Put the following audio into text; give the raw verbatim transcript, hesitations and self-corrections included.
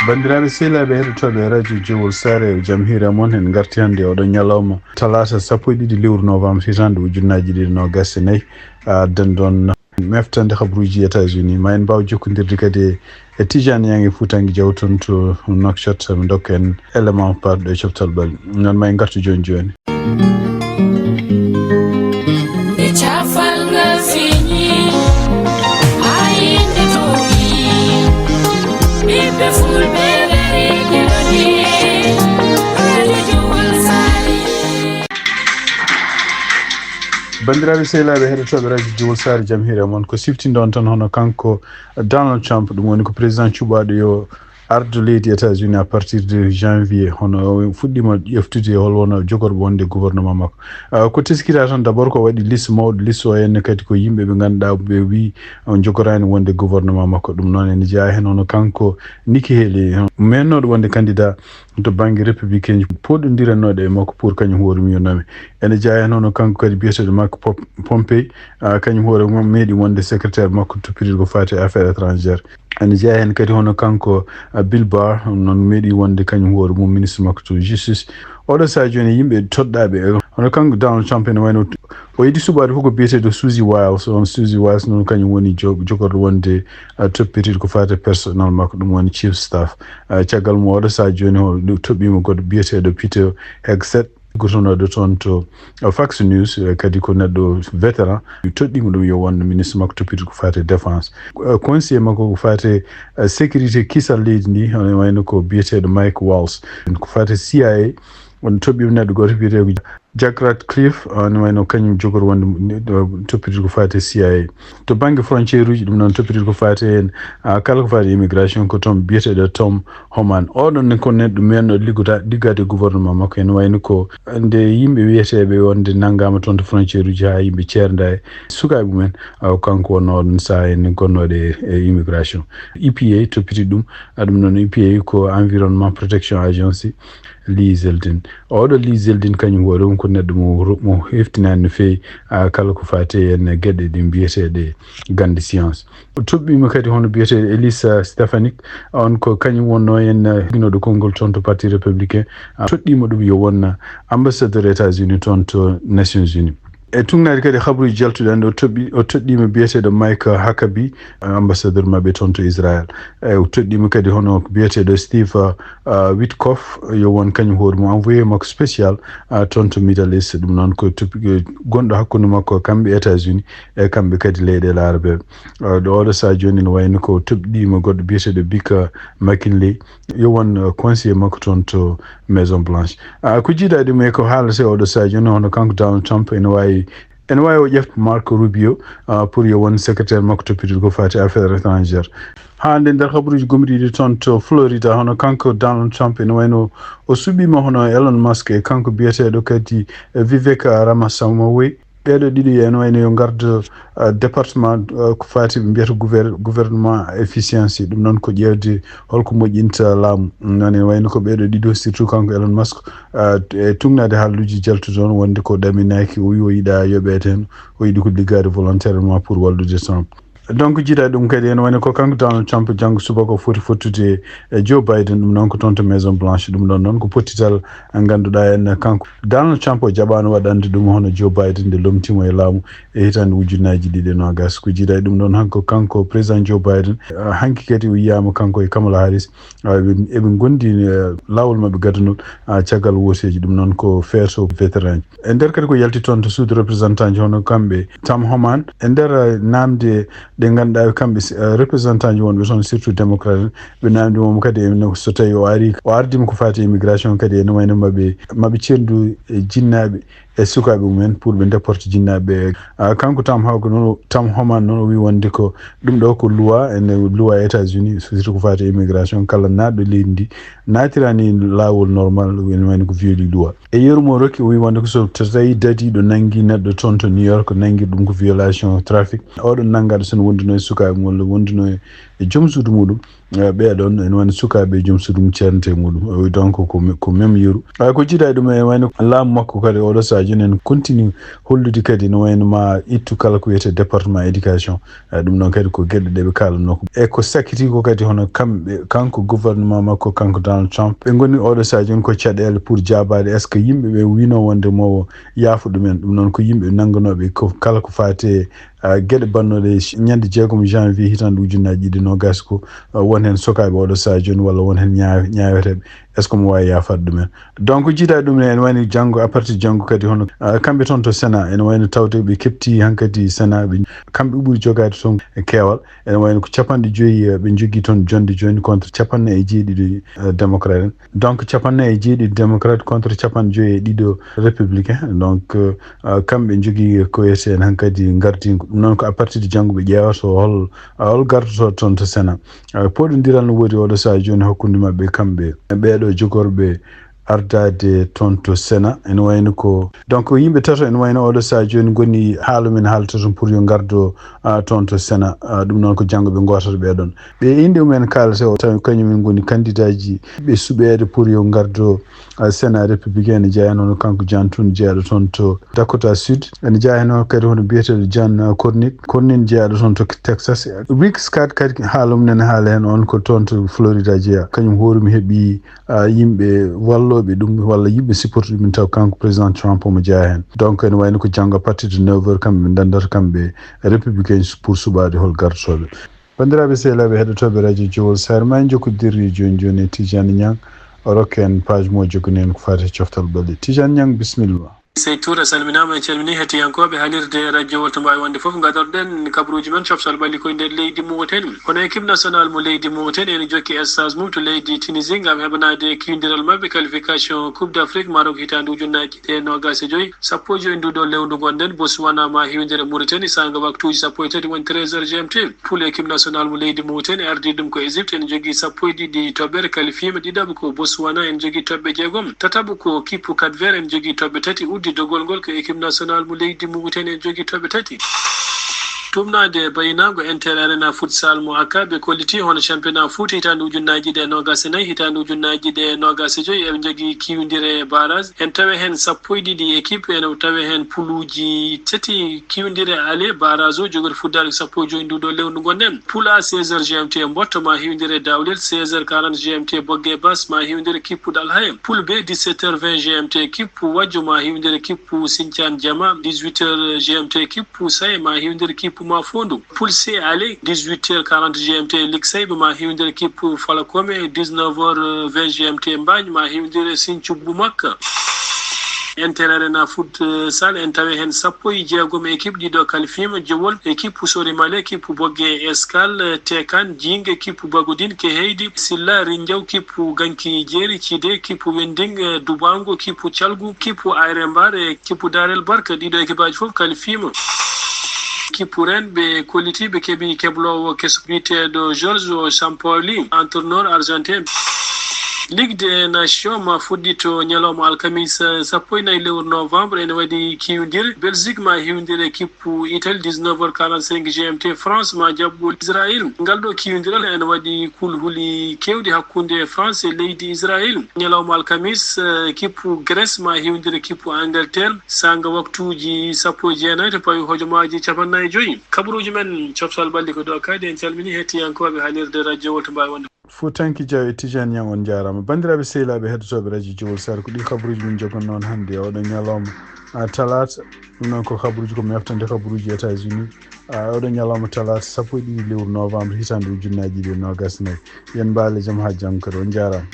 Banndiraaɓe sehilaaɓe heɗotooɓe radio Jowol Saare, jam hiire mon. En ngarti hannde oɗo ñalawma talaata sappo e ɗiɗi lewru novembre hitande ujunnaji ɗiɗi nogas e nayi. Addan ɗon meftande habruuji États-Unis. Ma en mbaaw jokkondirde kadi e Tijani Yang e Fuutanke Jaw toon to Nouakchott, mi ndokka en élément parɗo e coftal ɓalli. Noon ma en ngartu jooni jooni. Nde cafal ngal feeñi, haa yimɓe toowi, ɓiɓɓe fulɓe ngari keɗoɗe, radio Jowol Saare. Banndiraaɓe sehilaaɓe heɗotooɓe radio Jowol Saare, jam hiire mon. Ko siftinɗon tan hono kanko Donald Trump, ɗum woni ko président cuɓaaɗo yo ardu leydi États-Unis à partir de janvier, hono o fuɗɗiima ƴeftude hol wonno jogorɓe wonde gouvernement makko. Ah, ko teskita tan d'abord ko waɗi liste mawɗo, liste o henne kadi ko yimɓe ɓe ngannduɗaa ɓe wi on jogoraani wonde gouvernement makko. Ɗum noon ene jeyaa heen hono kanko Nikki Haley, mennooɗo wonde candidat to bannge républicain ji, poɗondiranooɗo e makko pour kañum hoore mum yo nome. Ene jeyaa heen hono kanko kadi biyeteeɗo Mike Pop-, Pompey, ah, kañum hoore mum meeɗi wonde secrétaire makko toppitiiɗo ko faati e affaire étrangère. Ene jeyaa heen kadi hono kanko, ah, Bill Barr, noon meeɗi wonde kañum hoore mum ministre makko to justice. Oɗo sahaa jooni yimɓe toɗɗaaɓe, hono kanko Donald Trump ene wayno o yiɗi suɓaade fof ko biyeteeɗo Suzy Wiles. On Suzy Wiles noon kañum woni jo-, jogorɗo wonde, ah, toppitiiɗo ko faati e personnel makko, ɗum woni chief staff. Ah, caggal mum oɗo sahaa jooni o toɓɓiima goɗɗo biyeteeɗo Peter Hegseth, liggotonooɗo toon to Fox News, eh, kadi ko neɗɗo vétéran. Toɗɗiima ɗum yo won ministre makko toppitiiɗo ko faati e défense. Eh, conseiller makko ko faati e, eh, sécurité kisal leydi ndi, hono wayno ko biyeteeɗo Mike Waltz. Ko faati e C I A, on toɗɗiima neɗɗo gooto biyeteeɗo ko Jack Ratcliffe, on wayno kañum jogori wonde, eh, toppitiiɗo ko faati e C I A. To bannge frontière uji, ɗum noon toppitiiɗo ko faati heen, ah, kala ko faati e immigration ko toon biyeteeɗo Tom Homan. Oɗon ne ko neɗɗo mennooɗo liggota-, liggaade e gouvernement makko. Ene wayno ko nde yimɓe wiyeteeɓe wonde nanngaama toon to frontière uji haa yimɓe ceernda e sukaaɓe mumen, ah, kanko wonnoo oɗon sahaa en gonnooɗo e, e immigration. E P A toppiti ɗum, ah, ɗum noon E P A ko Environnement Protection Agency, Lee Zeldin. Oɗo Lee Zeldin kañum hoore mum ko neɗɗo mo, mo heftinaani no feewi, ah, kala ko faati e geɗe ɗe mbiyeteeɗe gannde science. O toɗɗiima kadi hono biyeteeɗo Elisa Stefanik, on ko kañum wonnoo heen, eh, ligginooɗo konngol toon to Parti Républicain. Ah, toɗɗiima ɗum yo won ambassadeur États-Unis toon to Nations Unies. E tugnaade kadi habruuji jaltuɗi hannde, o toɗɗi-, o toɗɗiima biyeteeɗo Mike Huckabee, eh, ambassadeur maɓɓe toon to Israël. E o toɗɗiima kadi hono biyeteeɗo Steve, eh, eh, Witkoff, yo won kañum hoore mum envoyé makko spécial, eh, toon to Middle East. Ɗum noon ko toɗɗi-, gonɗo hakkunde makko kamɓe États-Unis e kamɓe kadi leyɗeele arabeeɓe. Eh, ɗo oɗo sahaa jooni no wayno ko toɗɗiima goɗɗo biyeteeɗo Bika McKinley, yo won, eh, conseiller makko toon to Maison Blanche. Ah, ko jiidaa ɗum e ko haalata oɗo sahaa jooni, hono kanko Donald Trump ene waawi, ene waawi o ƴefta Marco Rubio, ah, pour yo won secrétaire makko toppitiiɗo ko faati affaire étrangère. Haa nde nder habruuji gomɗiiɗi toon to Florida, hono kanko Donald Trump ene wayno o suɓiima hono Elon Musk e kanko biyeteeɗo kadi, eh, Vivek Ramaswamy. Ɓeeɗo ɗiɗo ene wayno yo ngardo, uh, département, uh, ko faati ɓe mbiyata gouver-, gouvernement efficiency. Ɗum noon ko ƴeewde holko moƴƴinta laamu. Noon ene wayno ko ɓeeɗo ɗiɗo, surtout kanko Elon Musk, uh, e tugnaade haalluuji jaltuɗi toon wonde ko ɗaminaaki, o wi o yiɗa yoɓeede heen, o yiɗi ko liggaade volontairement pour wallude Trump. Donc, jiidaa ɗum kadi ene wayno ko kanko Donald Trump janngo subaka o foti fottude e Joe Biden, ɗum noon ko toon to Maison Blanche. Ɗum ɗoon noon ko pottital ngannduɗaa en kanko Donald Trump o jaɓaano waɗande ɗum hono Joe Biden nde lomtiimo e laamu e hitaande ujunnaaji ɗiɗi e noogas. Ko jiidaa e ɗum ɗoon hanko, kanko président Joe Biden, ah, hanki kadi o yiyaama kanko e Kamala Harris, ah, eɓe, eɓe ngondi, eh, laawol maɓɓe gadanol, ah, caggal wooteeji. Ɗum noon ko feeto vétéran. E nder kadi ko yalti toon to suudu représentant ji hono kamɓe Tom Homan, e nder, eh, naamnde ɗe ngannduɗaa kamɓe, eh, représentant ji wonɓe toon, surtout démocrate en, ɓe naamndi mo kadi ene so tawi o ari, o ardiima ko faati immigration kadi ene wayno maɓe, maɓe cendu e jinnaaɓe e sukaaɓe mumen pour ɓe déporte jinnaaɓe. Ah, kanko Tom Hawke noon, Tom Homan noon o wi wonde ko ɗum ɗo ko loi, ene loi États-Unis, surtout ko faati immigration, kala naatɗo leydi ndi naatirani laawol normal, ene wayno ko violi loi. E yeru mo rokki, o wi wonde ko so tawi dadiiɗo nangi neɗɗo toon to New York, nangi ɗum ko violation trafic. Oɗo nanngaɗo so ne wonduno e sukaaɓe mum walla wonduno e joom suudu muɗum, Eh, ɓeeɗon ene wayno sukaaɓe e joom suudu mum ceernata e muɗum. Eh, donc ko me- ko même yeru. Ay ko jiidaa ɗum, ene wayno laamu makko kadi oɗo sahaa jooni ene continue hollude kadi ene wayno ma ittu kala ko wiyetee département éducation. Eh, ɗum noon kadi ko geɗe ɗe ɓe kaalanoo ko e ko sakkiti ko kadi hono kamɓe kanko gouvernement makko kanko Donald Trump ɓe ngoni oɗo sahaa jooni ko caɗeele pour jaabaade est ce que yimɓe ɓe wino wonde mowo yaafo ɗumen. Ɗum noon ko yimɓe nannganooɓe ko kala ko faati e ah, geɗe bannooɗe sh- ñande jeegom janvier hitaande ujunnaaji ɗiɗi noogas ko ah, won heen sokaaɓe oɗo sahaa jooni walla won heen ñaa- ñaaweteeɓe est ce que mo waawi yaafaade ɗumen. Donc jiidaa ɗum ne ene wayno janngo à partir janngo kadi hono ah, kamɓe toon to Sénat ene wayno tawde ɓe keɓti hankadi Sénat ɓe kamɓe ɓuri jogaade toon e keewal ene wayno ko capanɗe joyi eh, ɓe njogii toon jonde jooni contre capanɗe e jeeɗiɗi eh, démocrate en. Donc capanɗe e jeeɗiɗi démocrate contre capanɗe joyi e ɗiɗo républicain. Donc eh, kamɓe njogii ko wiyetee hankadi ngardingo ɗum noon ko à partir de janngo ɓe ƴeewata hol hol gardoto toon to Sénat. Eh, poɗondiral no woodi oɗo sahaa jooni hakkunde maɓɓe kamɓe ɓeeɗo jogorɓe ardaade toon to Sénat ene wayno ko donc yimɓe tato ene wayno oɗo sahaa jooni ngoni haala men haalta toon pour yo ngardo ah, toon to Sénat. Ah, ɗum noon ko janngo ɓe ngootata ɓeeɗon ɓe innde mumen kaalata o tawi kañumen ngoni kandidaaji ɓe suɓeede pour yo ngardo ah, Sénat républicain ene jeyaa noon kanko John Thune jeyaaɗo toon to Dakota Sud ene jeyaa heen kadi hono biyeteeɗo John ah, Cornyn Cornyn jeyaaɗo toon to Texas. Rick Scott kadi haala mum nene haala heen on ko toon to Florida jeyaa kañum hoore mum heɓi ah, yimɓe wallooɓe ɗum walla yimɓe supporte ɗum taw kanko président Trump omo jeyaa heen. Donc ene wayno ko janngo à partir de neuf heures kamɓe ɓe ndandata kamɓe républicain pour suɓaade hol gartotooɓe. Banndiraaɓe sehilaaɓe heɗotooɓe radio Jowol Sare ma en jokkodirri jooni jooni e Tijani Ñang o rokka en page mo jokkani en ko faati e coftal ɓalli. Tijani Ñang bisimilla ma. Sey Touré salminaama en calminii heɗtiyankooɓe halirde radio Wolto mbaawi wonde fof ngadorɗen kabaruuji men coftal ɓalli koye nder leydi Mauritanie. Kono équipe national mo leydi Mauritanie ene jokki stage mum to leydi Tunisie ngam heɓanaade kiwdiral maɓɓe qualification Coupe d'Afrique Maroc hitaande ujunnaaji ɗiɗi e noogas e joyi. Sappo e joyi nduɗo lewru ngonɗen Botswana ma hiwdere Mauritanie saanga waktuuji sappo e tati woni treize heures G M T. Poule équipe national mo leydi Mauritanie ardii ɗum ko Égypte ene jogii sappo e ɗiɗi toɓɓere qualifié ma ɗiɗaɓo ko Botswana ene jogii toɓɓe jeegom tataɓo ko kippu Cap Vert ene jogii toɓɓe tati udditgol ngol ko équipe national mo leydi Mauritanie ene jogii toɓɓe tati. Tumnaade e bayinaango Inter Arena futsal mo Akka ɓe kolliti hono championnat Fouta hitaande ujunnaaji ɗiɗi e noogas e nayi hitaande ujunnaaji ɗiɗi e noogas e joyi eɓe njogii kiwdire barrage en tawe heen sappo e ɗiɗi équipe ene tawe heen puluuji tati kiwdire aller barrage o jogori fuddaade sappo e joyi nduɗo lewru ngonɗen. Poule A seize heures G M T e Mboto ma hiwdire Dawlel seize heures quarante G M T e Bogge Bas ma hiwdire kippu Ɗalhaye. Poule B dix-sept heures vingt G M T kippu Wajjo ma hiwdire kippu Sincaan Jama dix-huit heures G M T kippu Saye ma hiwdire kippu ma Fondu. Poule C aller dix-huit heures quarante G M T Liksayɓe ma hiwdire kippu Falakome dix-neuf heures vingt G M T Mbaañ ma hiwdire Sincubbu Makka. Inter Arena futsal en tawi heen sappo e jeegom équipe ɗiɗo kalfiima jowol équipe Sorimale équipe Bogge Escale Tekan Jinge équipe Bagodin Keheydi Silla Rinjaw équipe Ganki Jeeri Cide équipe Wending Dubango équipe Calgu équipe Ayre Mbar e équipe Darel Barka ɗiɗo équipe aji fof kalfiima. Kippuren ɓe kollitiiɓe keɓi kebloowo keso biyeteeɗo George Sampaoli entraîneur argentin. Ligue des Nations ma fuɗɗito ñalawma alkamisa sappo e nayi lewru novembre ene waɗi kiwdir Belgique ma hiwdir équipe Italie dix-neuf heures quarante-cinq G M T France ma jaɓɓo Israël. Ngal ɗo kiwdiral ene waɗi kulhuli kewɗi hakkunde France e leydi Israël. Ñalawma alkamis équipe Grèce ma hiwdir équipe Angleterre saanga waktuuji sappo e jeenayi to pawi hojomaaji capannayi e joyi. Kabaruuji men coftal ɓalli ko ɗo kadi en calmini hettiyankooɓe halirde radio wolto mbaawi wonde. Futanki Diaw e Tijani Ñang on njaaraama. Banndiraaɓe sehilaaɓe heɗotooɓe radio Jowol Sare ko ɗi kabaruuji min jogon noon hannde e oɗo ñalawma ah, talaata. Ɗum noon ko kabaruuji ko meftande kabaruuji États-Unis ah, oɗo ñalawma talaata sappo e ɗiɗi lewru novembre hitaande ujunnaaji ɗiɗi e noogas e nayi. Yen mbaale jam haa janngo kadi on njaaraama.